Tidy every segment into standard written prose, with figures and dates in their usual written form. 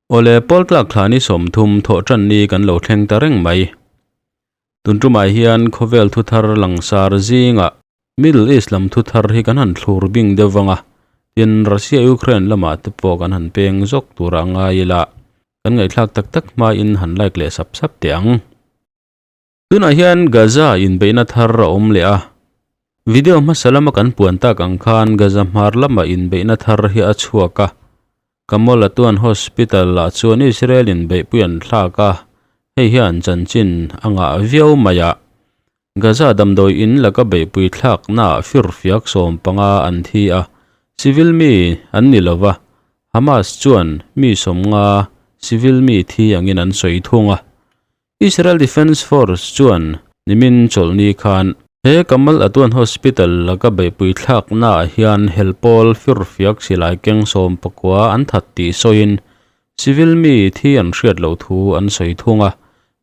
Awle, Pawl tlak thla ni 30 thawh tan ni kan lo thleng ta reng mai. Tun tumah hian khawvel thu thar langsar zinga Middle East lam thu thar hi kan han thlur bing deuh vanga tin Russia Ukraine lamah te pawh kan han peng zawk tura ngai ila kan ngaihthlak tak tak hma in han like leh sap sap teh ang. Tunah hian Gaza inbeihna thar a awm leh a. Video hmasa lama kan puan tak ang khan Gaza hmar lama inbeihna thar hi a chhuak a. Kamal Atuan Hospital ah chuan Israel inbeihpui an thlak a, hei hian chanchin a ngah viau mai a. Gaza damdawi in laka beihpui thlaknaah firfiak 15 an thi a, civil mi an ni lova, Hamas chuan mi 50 civil mi thi angin an sawi thung a. Israel Defense Force chuan nimin chawlhni khan he Kamal Atuan Hospital laka beihpui thlaknaah hian helpawl firfiak silai keng 19 an that tih sawiin civil mi thi an hriat loh thu an sawi thung a.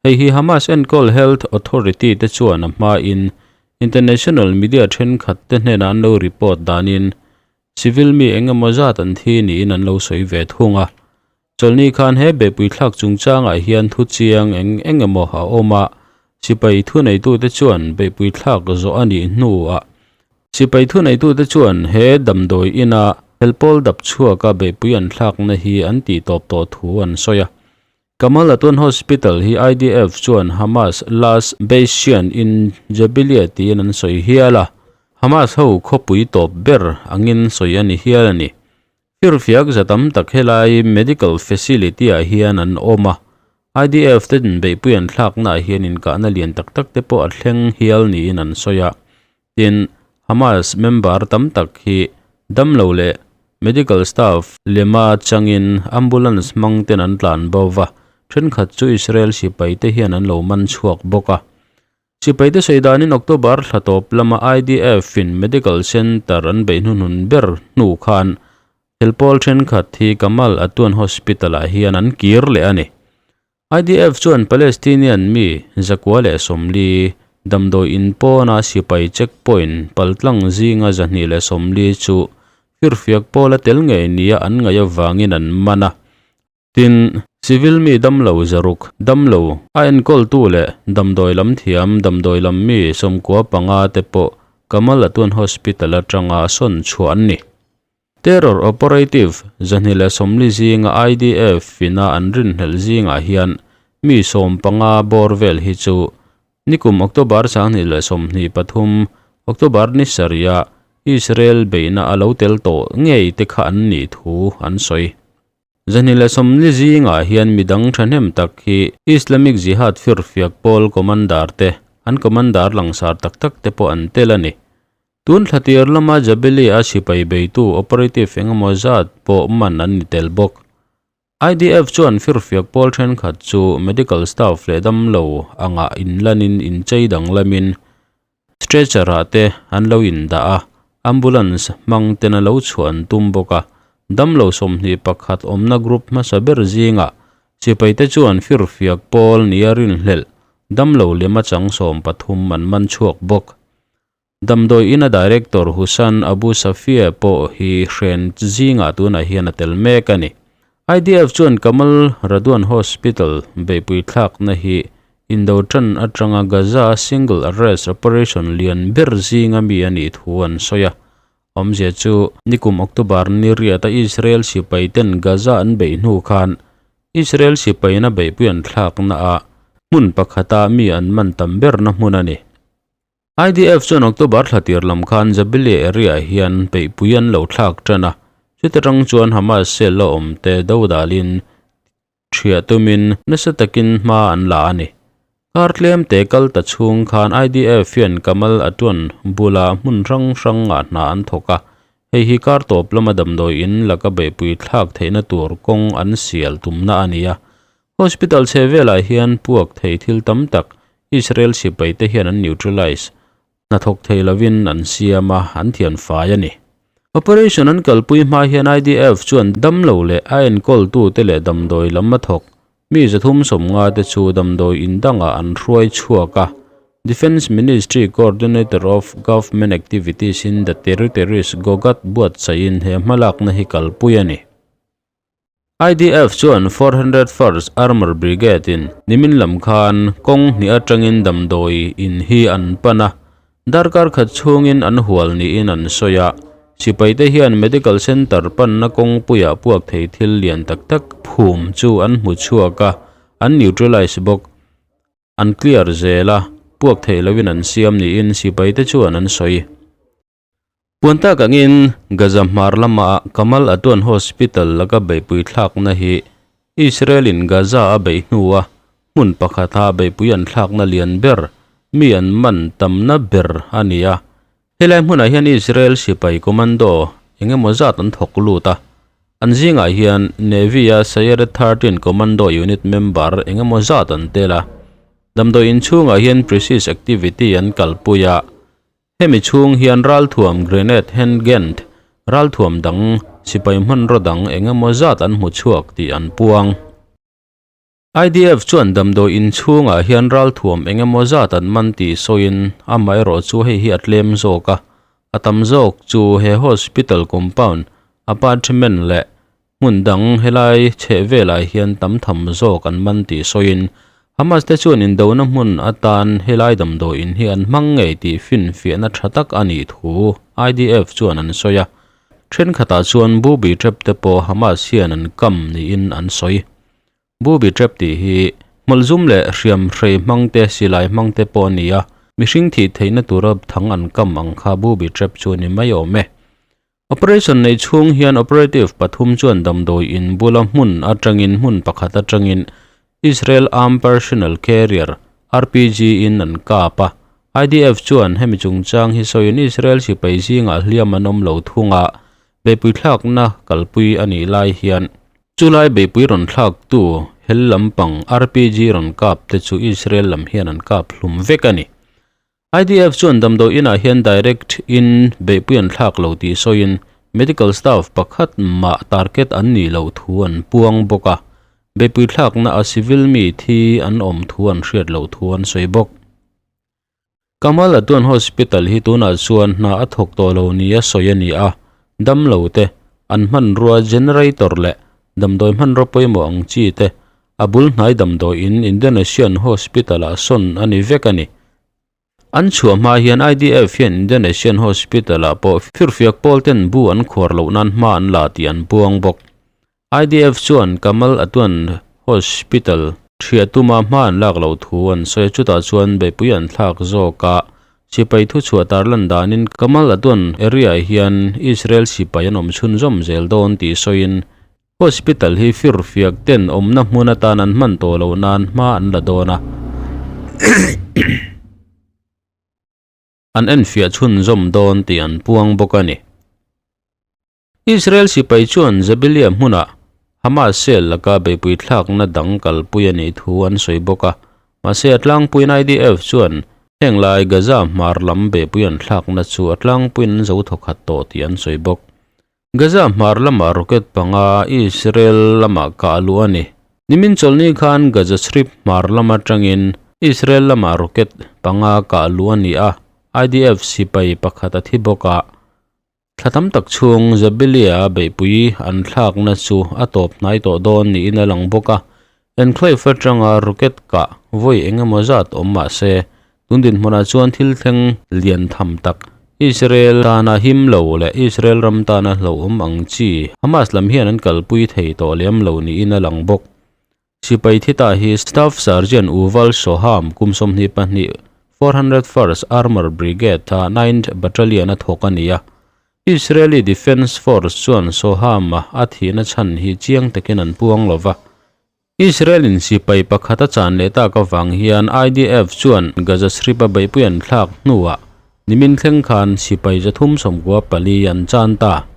Hei hi Hamas enkawl Health Authority te chuan a hma in international media thenkhat te hnenah an lo report danin civil mi engemaw zat an thi niin an lo sawi ve thung a. Chawlhni khan he beihpui thlak chungchangah hian thu chiang eng engemaw a awm a, sipai thu neitute chuan beihpui thlak zawh a nih hnuah sipai thu neitute chuan he damdawi ina helpawl dap chhuaka beihpui an thlakna hi an tih tawp tawh thu an sawi a. Kamal Atuan Hospital hi IDF chuan Hamas last bastion in Jabilia tiin an sawi hial a, Hamas ho khawpui tawp ber angin sawi a ni hial a ni. Firfiak zatam tak helai medical facility ah hian an awm a, IDF te beihpui an thlaknaah hian inkahna lian tak tak te pawh a thleng hial niin an sawi a. Tin, Hamas member tam tak hi damlo leh medical staff lema changin ambulance hmang ten an tlan bo va, thenkhat chu Israel sipai te hian an lo man chhuak bawk a. Sipai te sawi danin October thla tawp lama IDF in medical center an beih hnuhnun ber hnu khan helpawl thenkhat hi Kamal Atuan Hospital ah hian an kir leh a ni. IDF chuan Palestinian mi 140 damdawi in pawna sipai checkpoint paltlang zinga 240 chu firfiak pawla tel ngei nia an ngaih avangin an man a. Tin, civil mi damlo 600 damlo a enkawl tu leh damdawi lam thiam damdawi lam mi 95 te pawh Kamal Atuan Hospital atanga sawn chhuah an ni. Terror operative 240 zinga IDF fina an rinhlelh zingah hian mi 15 bawr vel hi chu nikum October 2023 October ni sarihah Israel beihna a lo tel tawh ngei te kha an nih thu an sawi. 240 zingah hian midang thahnem tak hi Islamic Jihad firfiak pawl commander te an commander langsar tak tak te pawh an tel a ni. Tun thlatir lama Jabili a sipai beitu operative engemaw zat pawh man an ni tel bawk. IDF chuan firfiak pawl thenkhat chu medical staff leh damlo anga inlanin inchei dang lamin stretcher ah te an lo indah a, ambulance hmang ten a lo chhuah an tum bawk a, damlo 21 awmna group hmasa ber zinga sipai te chuan firfiak pawl nia rinhlelh damlo lema chang 13 an man chhuak bawk. Damdawi ina director Husan Abu Safia pawh hi hren zinga tunah hian a tel mek a ni. IDF chuan Kamal Radwan Hospital beihpui thlakna hi indo tan atanga Gaza single arrest operation lian ber zinga mi a nih thu an sawi a. Awmzia chu nikum October ni riata Israel sipai ten Gaza an beih hnu khan Israel sipaina beihpui an thlakna a hmun pakhata mi an man tam ber na hmun a ni. IDF chuan October thlatir lam khan Jabilia area hian beihpui an lo thlak tan a, chuta tang chuan Hamas cell la awm te dodalin thiah tumin nasa takin hma an la a ni. Kar tlem te kal ta chhung khan IDF hian Kamal Atuan bula hmun hrang hrang ah hna an thawk a, hei hi kar tawp lama damdawi in laka beihpui thlak theihna tur kawng an sial tumna a ni a. Hospital chhe velah hian puak thei thil tam tak Israel sipai te hian an neutralize hna thawk thei lovin an siam a, an thian fai a ni. Operation an kalpui hma hian IDF chuan damlo leh a enkawl tu te leh damdawi lam a thawk mi 350 te chu damdawi indangah an hruai chhuak a. Defense Ministry Coordinator of Government Activities in the Territories Gogat buat chaiin he hmalakna hi kalpui a ni. IDF chuan 401st Armour Brigade in nimin lam khan kawng hnih atangin damdawi in hi an pan a, darkar khat chhungin an hual niin an sawi a. Sipaite hian medical centre panna kawngpuiah puak thei thil lian tak tak phum chu an hmu chhuak a, an neutralise bawk. An clear zel a, puak theih loin an siam niin sipaite chuan an sawi. Puan tak angin Gaza hmar lama Kamal Adwan Hospital laka beihpui thlakna hi Israel-in Gaza a beih hnua hmun pakhata beihpui an thlakna lian ber, mi an man tamna ber a ni a. Helai hmunah hian Israel sipai commando eng emaw zat an thawk lut a, an zingah hian Navy-a Sayeret 13 Commando Unit member eng emaw zat an tel a. Damdawi inchhungah hian Precise Activity an kalpui a. Hemi chhung hian ralthuam grenade hand gand, ralthuam dang, sipai hmanraw dang eng emaw zat an hmu chhuak tih an puang. IDF chuan damdawi in chhungah hian ralthuam eng emaw zat an man tih sawiin amaherawh chu hei hi a tlem zawk a, a tam zawk chu he hospital compound, apartment leh Hmun dang helai chheh velah hian tam tham zawk an man tih sawiin Hamas te chuan indona hmun atan helai damdawiin hi an hmang ngei tih finfiahna tha tak a nih thu IDF chuan an sawi a. Thenkhatah chuan booby trap te pawh Hamas hian an kam niin an sawi. Booby trap tih hi hmawlhzum leh hriam hrei hmang te silai hmang te pawh a ni a, mihring thih theihna tura thang an kam ang kha booby trap chu a ni mai awm e. Operation nei chhung hian operative pathum chuan damdawi in bula hmun atangin hmun pakhat atangin Israel Armed Personnel Carrier, RPG, in an kap a. IDF chuan hemi chungchang hi sawiin Israel sipai zingah hliam an awm lo thung a, beihpui thlakna kalpui a nih lai hian chulai beihpui rawn thlaktu hel lampang RPG rawn kap te chu Israel lam hian an kap hlum vek a ni. IDF chuan damdawi inah hian direct in beihpui an thlak lo tih sawiin medical staff pakhat mah target an nih loh thu an puang bawk a, beihpui thlakna a civil mi thi an awm thu an hriat loh thu an sawi bawk. Kamal Adwan Hospital hi tunah chuan hna a thawk tawh lo nia sawi a ni a, damlo te, an hmanrua generator leh damdawi hmanraw pawimawh ang chi te a bul hnai damdawiin Indonesian Hospital-ah sawn a ni vek a ni. An chhuah hma hian IDF hian Indonesian Hospital-ah pawh firfiak pawl ten bu an khuar loh nan hma an la tih an puang bawk. IDF chuan Kamal Adwan Hospital thiah tuma hma an lak loh thu an sawi a, chutah chuan beihpui an thlak zawk a. Sipai thuchhuah tarlan danin Kamal Adwan area-ah hian Israel sipai an awm chhunzawm zel dawn tih sawiin Hospital hi firfiak ten awmna hmun atan an hman tawh loh nan hma an la dawn a, an enfiah chhunzawm dawn tih an puang bawk a ni. Israel sipai chuan Jabalia hmunah Hamas cell laka beihpui thlakna dang kalpui a nih thu an sawi bawk a, mahse a tlangpuiin IDF chuan heng lai Gaza hmar lam beihpui an thlakna chu a tlangpuiin an zo thawkhat tawh tih an sawi bawk. Gaza hmar lamah rocket panga Israel lamah kah luh a ni. Nimin chawlhni khan Gaza Strip hmar lam atangin Israel lamah rocket panga kah luh a ni a, IDF sipai pakhat a thi bawk a. Thla tam tak chhung Jabalia beihpui an thlakna chu a tawp hnai tawh dawn niin a lang bawk a. Enclave atanga rocket kah vawi eng emaw zat awm mah se, tun dinhmunah chuan thil thleng lian tham tak, Israel tana him lo leh Israel ram tana hlauhawm ang chi Hamas lam hian an kalpui thei tawh lem lo niin a lang bawk. Sipai thi ta hi Staff Sergeant Uval Shoham kum 22, 401st Armour Brigade-a 9th Battalion-a thawk a ni a. Israeli Defence Force chuan Soham-a a thihna chhan hi chiang takin an puang lo va. Israel-in sipai pakhat a chan leh tak avang hian IDF chuan Gaza Strip-a beihpui an thlak hnuah nimin thleng khan sipai 394 an chan ta.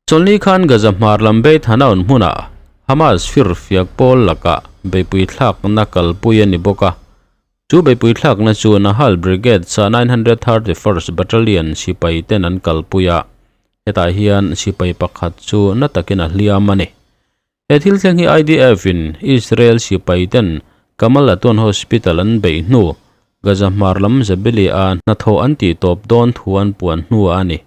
Chawlhni khan Gaza hmar lam Beit Hanoun hmunah Hamas firfiak pawl lakah beihpui thlakna kalpui a ni bawk a. Chu beihpui thlakna chu Nahal Brigade sa 931st Battalion sipai ten an kalpui a, hetah hian sipai pakhat chu na takin a hliam a ni. He thil thleng hi IDF in Israel sipai ten Kamal Adwan Hospital an beih hnu, Gaza hmar lam Jabalia-a hnathawh an tih tawp dawn thu an puan hnuah a ni.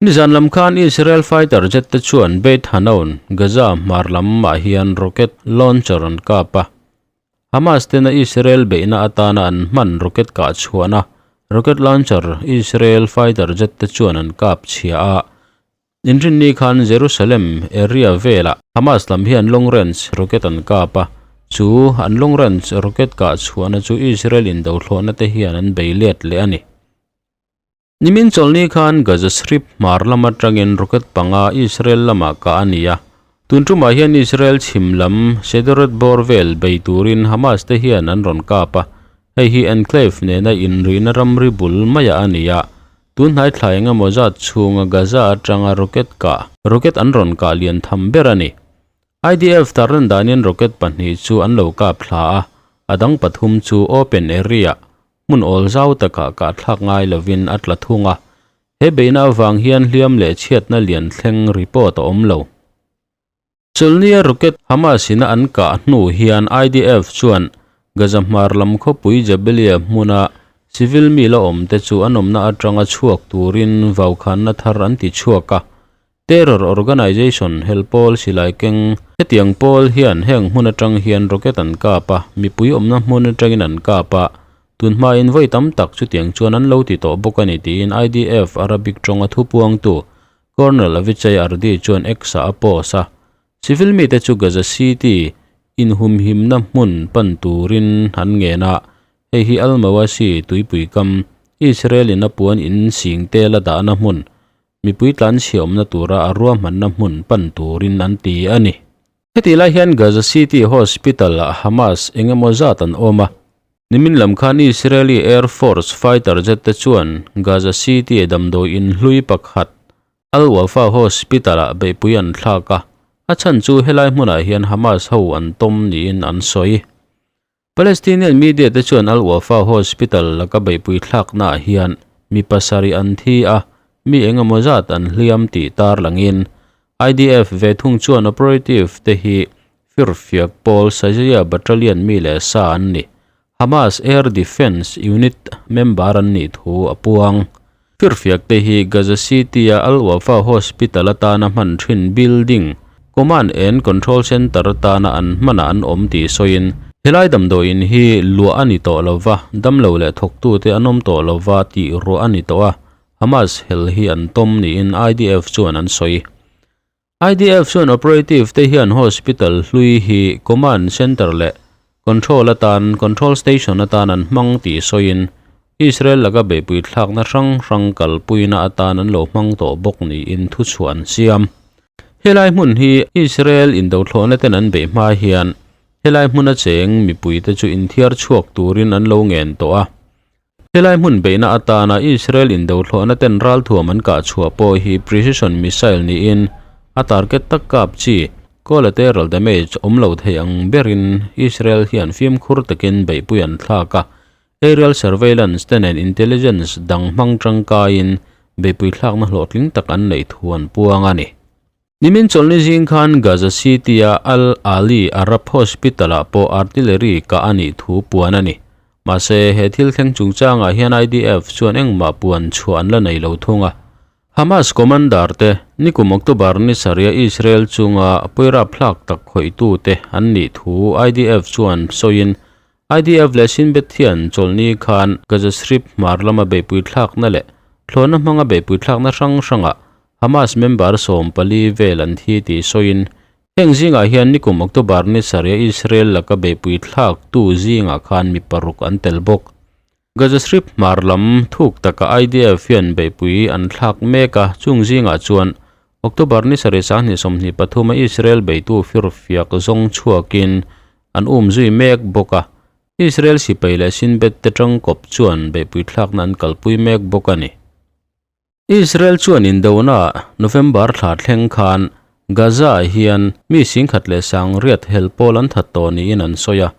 Nizan lam khan Israel fighter jet te chuan Beit Hanoun, Gaza hmar lamah hian rocket launcher an kap a. Hamas tena Israel beihna atana an hman rocket kah chhuahna rocket launcher Israel fighter jet te chuan an kap chhia a. Inrinni khan Jerusalem area velah Hamas lam hian long range rocket an kap a, chu an long range rocket kah chhuahna chu Israel indothlawhna te hian an bei let leh a ni. Nimin chawlhni khan Gaza Strip hmar lam atangin rocket panga Israel lamah kah a ni a. Tun tumah hian Israel chhim lam Sederot bawr vel bei turin Hamas te hian an rawn kap a, hei hi enclave nena inrihna ramri bul maiah a ni a. Tun hnai thla eng emaw zat chhunga Gaza atanga rocket kah rocket an rawn kah lian tham ber a ni. IDF tarlan danin rocket pahnih chu an lo kap thla a, a dang pathum chu open area hmun awl zau takah kah thlak ngai lovin a tla thung a. He beihna avang hian hliam leh chhiatna lian thleng report a awm lo. Chawlhnia rocket Hamas ina an kah hnu hian IDF chuan Gaza hmar lam khawpui Jabalia hmuna civil mi la awmte chu an awmna atanga chhuak turin vaukhanna thar an ti chhuak a. Terror organization hel pawl silai keng hetiang pawl hian heng hmun atang hian rocket an kap a, mipui awmna hmun atangin an kap a, tun hmain vawi tam tak chutiang chuan an lo ti tawh bawk a ni tiin IDF Arabic tawnga thupuangtu Colonel Avichai Ardi chuan X-ah a post a. Civil mite chu Gaza City inhumhimna hmun pan turin an ngen a, hei hi Al-Mawasi tuipui kam, Israel-in a puan in sing te la dahna hmun, Mipui tlanchhia awmna tura a ruahmanna hmun pan turin an ti a ni. Hetih lai hian Gaza City Hospital-ah Hamas eng emaw zat an awm a. Nimin lam khan Israeli Air Force fighter jet te chuan Gaza City-a damdawi in hlui pakhat Al Wafa Hospital-ah beihpui an thlak a, a chhan chu helai hmunah hian Hamas ho an tawm niin an sawi. Palestinian media te chuan Al Wafa Hospital laka beihpui thlaknaah hian mi pasarih an thi a, mi eng emaw zat an hliam tih tarlangin IDF ve thung chuan operative te hi firfiak pawl Shajaiya Battalion mi leh sa an ni. Hamas Air Defence Unit member an nih thu a puang. Firfiak te hi Gaza City-a Al Wafa Hospital atana hman thin building, Command and Control Centre atana an hmanah an awm tih sawiin, helai damdawiin hi luah a ni tawh lo va, damlo leh thawktute an awm tawh lo va tih ruah a ni tawh a, Hamas hel hi an tawm niin IDF chuan an sawi. IDF chuan operative te hian hospital hlui hi command centre leh control atan control station atan an hmang tih sawiin Israel laka beihpui thlakna hrang hrang kalpuina atan an lo hmang tawh bawk niin thuchhuah an siam. Helai hmun hi Israel indothlawhna ten an beih hma hian helai hmuna cheng mipuite chu inthiar chhuak turin an lo ngen tawh a. Helai hmun beihna atana Israel indothlawhna ten ralthuam an kah chhuah pawh hi precision missile niin a target tak kap chi collateral damage awm lo thei ang berin Israel hian fimkhur takin beihpui an thlak a, aerial surveillance te nen intelligence dang hmang tangkaiin beihpui thlakna hlawhtling tak an neih thu an puang a ni. Nimin chawlhni zing khan Gaza City-a Al Ahli Arab Hospital-ah pawh artillery kah a nih thu puan a ni. Mahse, he thil thleng chungchangah hian IDF chuan engmah puan chhuah an la nei lo thung a. Hamas commander te, nikum October ni sarih a Israel chunga pawirap hlak tak khawihtute an nih thu IDF chuan sawiin, IDF leh Shin Bet hian chawlhni khan Gaza Strip hmar lama beihpui thlakna leh thlawhna hmanga beihpui thlakna hrang hrangah Hamas member 14 vel an thi tih sawiin heng zingah hian nikum October ni sarih Israel laka beihpui thlaktu zingah khan mi paruk an tel bawk. Gaza Strip hmar lam thuk taka IDF hian beihpui an thlak mek a, chung zingah chuan October ni sarih 2023 a Israel beitu firfiak zawng chhuakin an um zui mek bawk a, Israel sipai leh Shin Bet te tangkawp chuan beihpui thlakna an kalpui mek bawk a ni. Israel chuan indona November thla thleng khan Gaza-ah hian mi 10,100 hel pawl an that tawh niin an sawi a.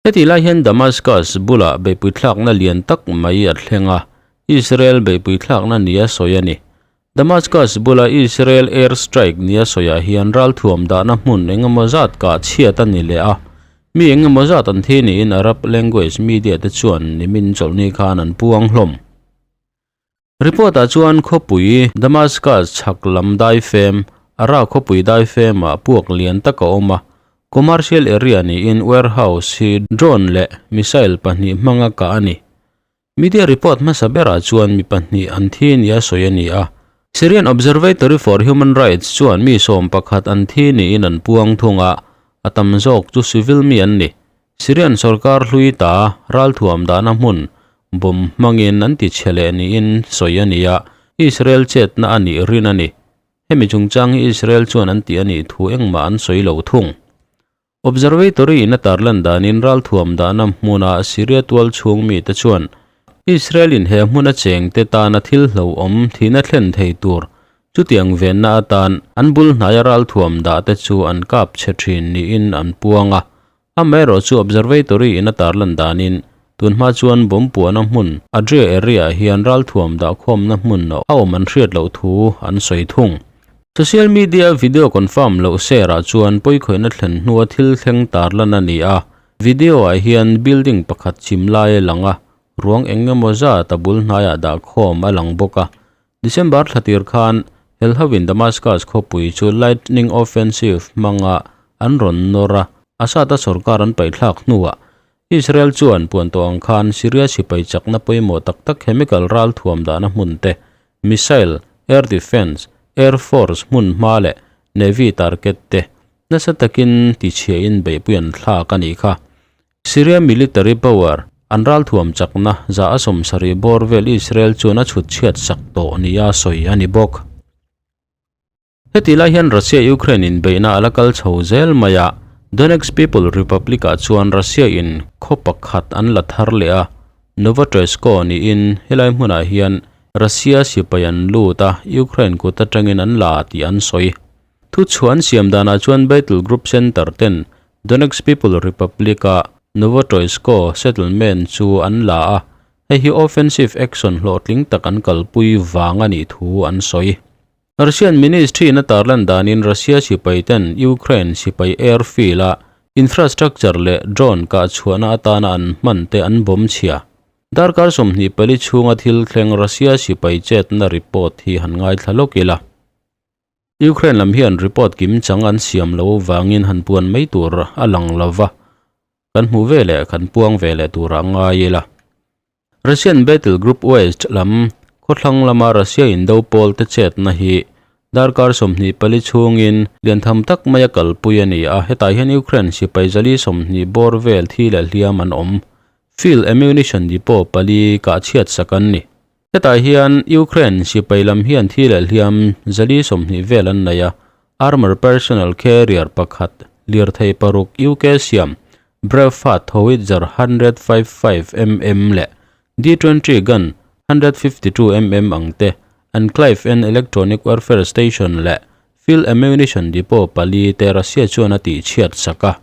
Hetih lai hian Damascus bulah beihpui thlakna lian tak mai a thleng a, Israel beihpui thlakna nia sawi a ni. Damascus bula Israel air strike nia sawiah hian ralthuam dahna hmun eng emaw zat kah chhiat a ni leh a, mi eng emaw zat an thi niin Arab language media te chuan nimin chawlhni khan an puang hlawm. Report-ah chuan khawpui Damascus chhak lam daifem, Ara khawpui daifemah puak lian tak a awm a, commercial area niin warehouse hi drone leh missile pahnih hmanga kah a ni. Media report hmasa berah chuan mi pahnih an thi nia sawi a ni a. Syrian Observatory for Human Rights chuan mi sawm pakhat an thi niin an puang thung a, a tam zawk chu civil mi an ni. Syrian sorkar hlui ta ralthuam dahna hmun bomb hmangin an ti chhe leh niin sawi a ni a, Israel chetna a nih rin a ni. Hemi chungchang hi Israel chuan an ti a nih thu engmah an sawi lo thung. Observatory in a tarlan danin ralthuam dahna hmuna Syria tual chhung mite chuan Israel in he hmuna chengte tana thil hlauhawm thihna thlen thei tur chutiang venna atan an bul hnaia ralthuam dahte chu an kap chhe thin niin an puang a. Amaherawh chu Observatory in a tarlan danin tunhma chuan bomb puahna hmun Adria area ah hian ralthuam dahkhawmna hmun a awm an hriat loh thu an sawi thung. Social media video confirm loh share ah chuan pawikhawihna thlen hnua thil thleng tarlan a ni a, video ah hian building pakhat chim lai a lang a, ruang eng emaw zat a bul hnaiah dahkhawm a lang bawk a. December thla tir khan Helhovin Damascus khawpui chu lightning offensive hmanga an rawn nawr a, Assad-a sorkar an paihthlak hnuah Israel chuan puan tawh ang khan Syria sipai chakna pawimawh tak tak chemical ralthuam dahna hmun te, missile, air defence, air force hmun hma leh navy target te nasa takin tichhiahin beihpui an thlak a nih kha. Syria military power an ralthuam chakna za a sawmsarih bawr vel Israel chuan a chhut chhiat sak tawh nia sawi a ni bawk. Heti lai hian Russia-Ukraine inbeihna a la kal chho zel mai a, Donetsk People Republic-ah chuan Russia-in khaw pakhat an la thar leh a, Novotroitsk niin helai hmunah hian Russia sipai an lut a, Ukraine kut atangin an la tih an sawi. Thuchhuah an siam danah chuan Battle Group Center ten Donetsk People Republic-a Novotroitsk settlement chu an la a, hei hi offensive action hlawhtling tak an kalpui vang a nih thu an sawi. Russian Ministry in a tarlan danin Russia sipai ten Ukraine sipai airfield a infrastructure leh drone kah chhuahna atana an hman te an bomb chhia. Darkar 24 chhunga thil thleng Russia sipai chetna report hi han ngaithla lawk ila. Ukraine lam hian report kim chang an siam lo vangin han puan mai tur a lang lova, kan hmuh ve leh kan puang ve leh tur a ngai ila. Russian Battle Group West lam khawthlang lama Russia indo pawl te chetna hi darkar 24 chhungin lian tham tak maia kalpui a ni a, hetah hian Ukraine sipai zali 20 bawr vel thi leh hliam an awm. Field ammunition depot pali kah chhiat sak an ni. Hetah hian Ukraine sipai lam hian thi leh hliam zali 20 vel an nei a, armour personnel carrier pakhat lirthei paruk UK siam Bradford howitzer 155 mm leh D-20 gun 152 mm ang te, Enclave N electronic warfare station leh field ammunition depot pali te Russia chuan a tihchhiat sak a.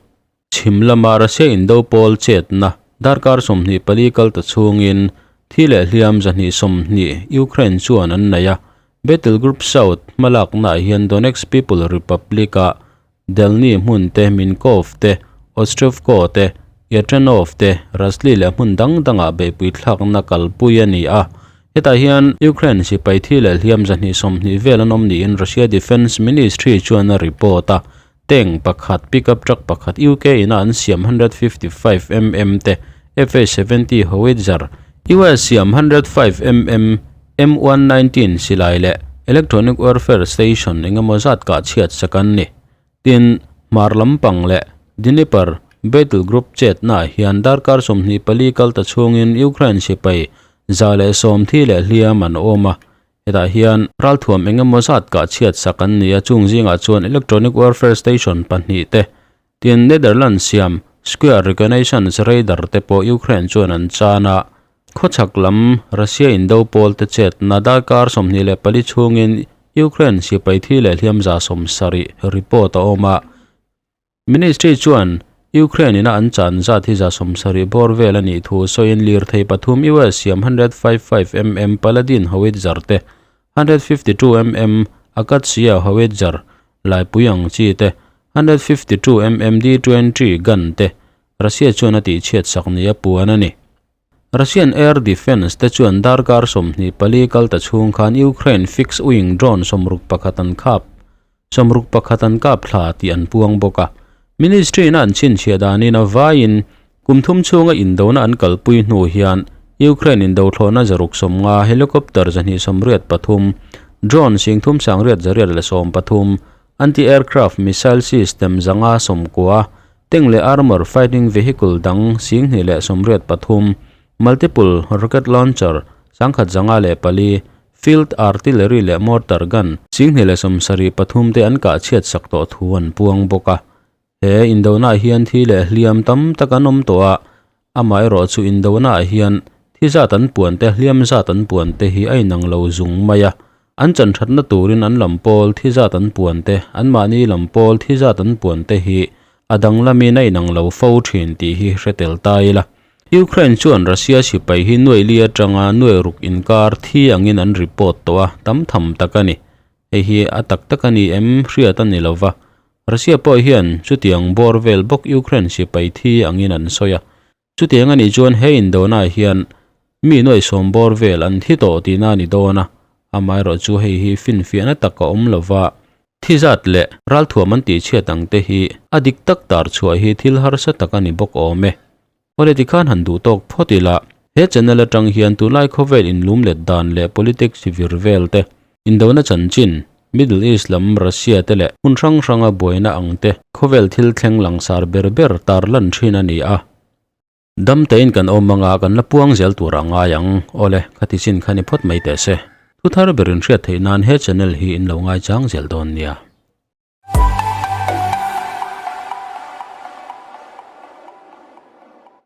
Chhim lama Russia indo pawl chetna darkar 24 kal ta chhungin thi leh hliam 120 Ukraine chuan an nei a. Battle Group South hmalaknaah hian Donetsk People Republic-a Delni hmun te, Minkov te, Ostrovko te, Yatrenov te, Rasli leh hmun dang dangah beihpui thlakna kalpui a ni a. Hetah hian Ukraine sipai thi leh hliam 120 vel an awm niin Russia Defence Ministry chuan a report a. Tank pakhat, pickup truck pakhat UK ina an siam 155 mm te, FA-70 howitzer, US siam 105 mm M119 silai leh electronic warfare station engemaw zat kah chhiat sak an ni. Tin, hmar lampang leh Dnipro battle group chetnaah hian darkar 24 kal ta chhungin Ukraine sipai 110 thi leh hliam an awm a. Hetah hian ralthuam engemaw zat kah chhiat sak an ni a, chung zingah chuan electronic warfare station pahnih te, tin Netherlands siam Square Reconnaissance radar te pawh Ukraine chuan an chan a. Khawchhak lam Russia indo pawl te chetna darkar 24 chhungin Ukraine sipai thi leh hliam 70 report a awm a. Ministry chuan Ukraine ina an chan zat hi 70 bawr vel a nih thu sawiin lirthei pathum US siam 155 mm Paladin howitzer te, 152 mm Akatsia howitzer laipui ang chi te, 152 mm D-20 gun te Russia chuan a tihchhiat sak nia puan a ni. Russian air defence te chuan darkar 24 kal ta chhung khan Ukraine fixed wing drone 61 an khap 61 an kap thla tih an puang bawk a. Ministry in a an chhinchhiah danin a vaiin kum thum chhunga indona an kalpui hnu hian Ukraine indothlawhna 650, helicopter 283, drone 3813, anti-aircraft missile system 590, Tank leh armour fighting vehicle dang 2083, multiple rocket launcher 1104, field artillery leh mortar gun 2073 te an kah chhiat sak tawh thu an puang bawk a. He indona ah hian thi leh hliam tam tak an awm tawh a, amaherawh chu indona ah hian thi zat an puan te hliam zat an puan te hi a inang lo zung mai a. An chan thatna turin an lam pawl thi zat an puan te, anmahni lam pawl thi zat an puan te hi a danglamin a inang lo fo thin tih hi hre tel ta ila. Ukraine chuan Russia sipai hi nuai li atanga nuai ruk inkar thi angin an report tawh a, tam tham tak a ni. Hei hi a tak tak a ni em hriat a ni lova. Russia pawh hian chutiang bawr vel bawk Ukraine sipai thi angin an sawi a. Chutiang a nih chuan he indona hian mi nuai sawm bawr vel an thi tawh tihna a ni dawn a, amaherawh chu hei hi finfiahna tak a awm lova, thi zat leh ralthuam an tihchhiat ang te hi a dik tak tar chhuah hi thil harsa tak a ni bawk awm e. Awle tikhan han duh tawk phawt ila, he channel atang hian tunlai khawvel inlum let dan leh politics vir vel te, indona chanchin, Middle East lam Russia te leh hmun hrang hranga buaina ang te khawvel thil thleng langsar ber ber tarlan thin a ni a. Dam tein kan awm anga kan la puang zel tur a ngai ang. Awle, khati chin kha ni phawt mai teh se. Thu thar ber in hriat theih nan he channel hi in lo ngaichang zel dawn nia.